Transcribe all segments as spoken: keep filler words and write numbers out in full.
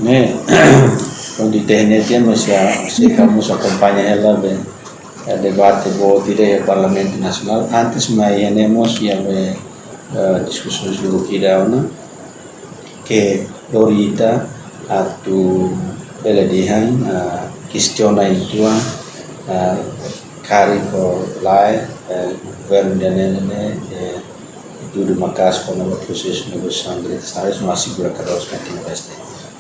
Ne'e, onde T N T mós iha, se kamu akompaña hela be, eh, debate boot ida iha Parlamentu Nasionál, antes mai iha ne'e mós iha be, eh, diskusaun uluk ida ona, ke lori ita atu bele dehan, eh, kestiona uitoan, eh, karik ka lae, eh, governu ida-ne'e, eh, dudu maka'as kona-ba prosesu negosiasaun direitu sira no asegura katak mete no este.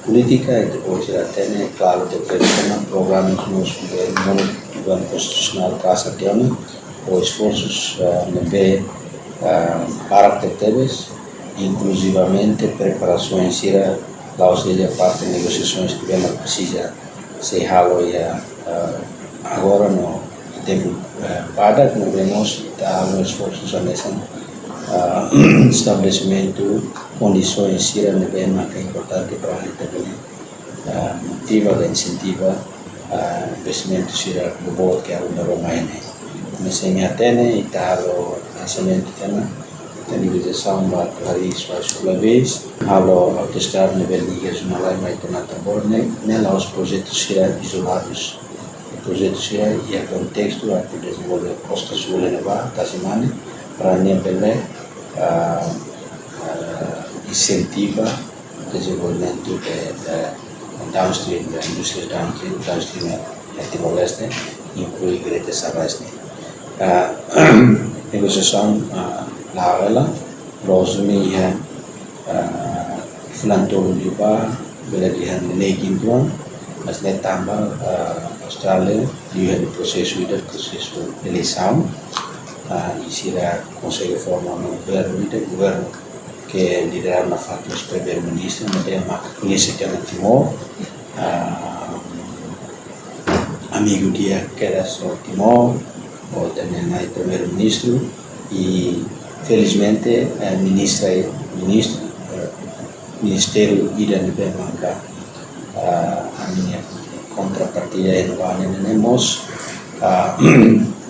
Polítika ita-boot sira hatene klaru, ita-boot sira hatene programa no governu, governu konstitusionál ka asa tiha ona, ho esforsus, eh, ne'ebé, eh, barak tebetebes, inkluzivamente preparasaun sira, la'ós de'it parte negosiasaun sira ne'ebé mak presiza sei halo iha, eh, agora no tempu, eh, badak, no vemos ita halo esforsu hanesan, eh, estabelesimentu kondisaun sira ne'ebé maka importante para ita bele, eh, motiva ka insentiva, eh, investimentu sira boboot ke agora ruma ne'e. Mas imi hatene, ita halo lanseamentu tiha ona, ita negosiasaun ba atu harii Suassuna Labes, halo autoestrada ne'ebé liga Zumalae mai to'o Nataboro ne'e, ne'e la'ós projetu sira izoladus. Projetu sira iha kontestu atu dezenvolve Kosta Súl ne'ebá, Tasi Mane, para nia bele, ah, ah, insentiva dezenvolvimentu de, de downstream, de indústria downstream, downstream iha Timor-Leste, inklui Greater Sava West. Ah, negosiasaun, ah, la'o hela, loos duni iha, ah, fulan tolu liubá, bele dehan neen kiintuan, mas ne'e tanba, ah, Austrália, liuliu iha prosesu ida, prosesu eleisaun, ah, i sira konsege forma governu ida, governu ke lidera nafatin husi Primeiru-Ministru, ne'ebé mak koñese tiha ona Timor, ah, amigu di'ak kedas ho Timor, ho ita-nia nai Primeiru-Ministru, i felizmente, eh, ministra, ministru, eh, ministériu ida ne'ebé maka, ah, ami-nia kontrapartida iha ne'ebá ne'e mós, ah,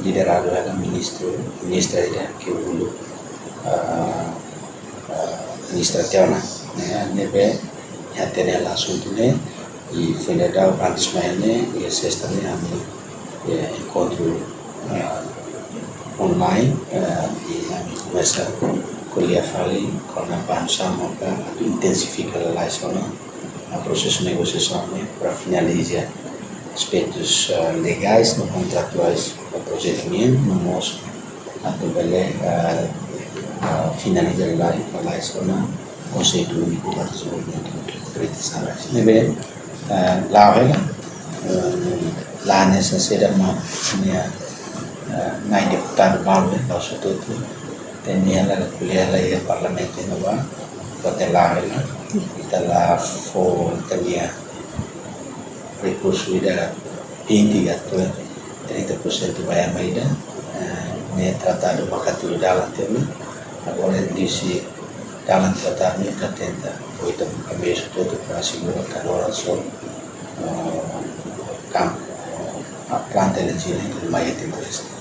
lideradu hela ministru, ministra ida ke uluk, ah, ah, ministra tiha ona, ne'e, ne'ebé nia hatene hela asuntu ne'e, i foin daudaun antes mai ne'e, iha sesta ne'e ami, eh, enkontru, ah, online, eh, i ami komesa ko'alia fali kona-ba oinsá maka atu intensifika lalais ona, ah, prosesu negosiasaun ne'e para finaliza aspetus, ah, legais no kontratuais ba projetu nian, no mós atu bele, ah, ah, finaliza lalais, lalais ona konseitu úniku ba dezenvolvimentu direitu sira. Ne'ebé, ah, la'o hela, ah, la hanesan saida mak nia, ah, nai deputadu balu, eh, la'ós hotu-hotu, ita-nia la ko'alia hela iha Parlamentu ne'ebá, buat ne'e la'o hela, ita la fó ita-nia rekursu ida vinte ka trinta por cento ba ema ida, eh, ne'e tratadu maka tuir dalan tiha ona. Agora, husi dalan tratadu ne'e ita tenta, ou ita komesa tuir para asegura katak agora só, eh, kampu, eh, planta enerjia ne'e mai iha Timor-Leste.